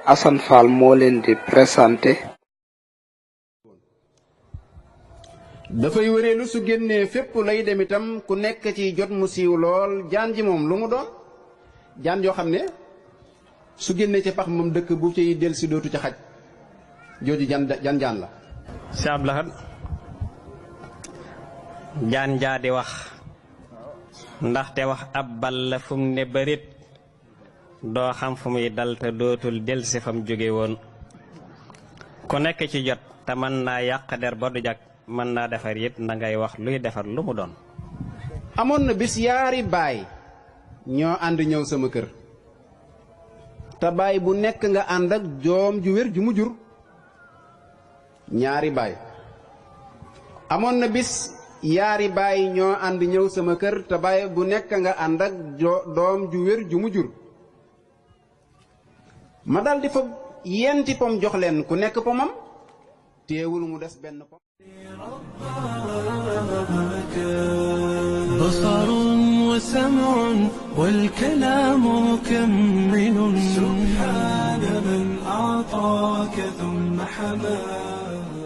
Assane Fall moo leen di présenté. dafay wëreelu su génnee fépp lay dem itam ku nekk ci jot mu siiw lool jaan ji moom lu mu doon jaan yoo xam ne su génnee ci pax moom dëkk bu ciy del si dootu ca xaj jooju jaan la. si Abdou Lahad jaan jaa di wax ndaxte wax ab bal la fu mu ne bërit doo xam fu muy dal te dootul del si fam jóge woon ku nekk ci jot te mën naa yàq der ba du jag mën naa defar it na ngay wax luy defar lu mu doon. amoon na bis yaari baay ñoo ànd ñëw sama kër te baay bu nekk nga ànd ak doom ju wér ju mu jur ñaari baay. amoon na bis yaari baay ñoo ànd ñëw sama kër te baay bu nekk nga ànd ak doom ju wér ju mu jur ma daldi fa yenti pom jox leen ku nekk pomam teewul mu des benn pom. بصر وسمع والكلام مكمل سبحان من أعطاك ثم حماك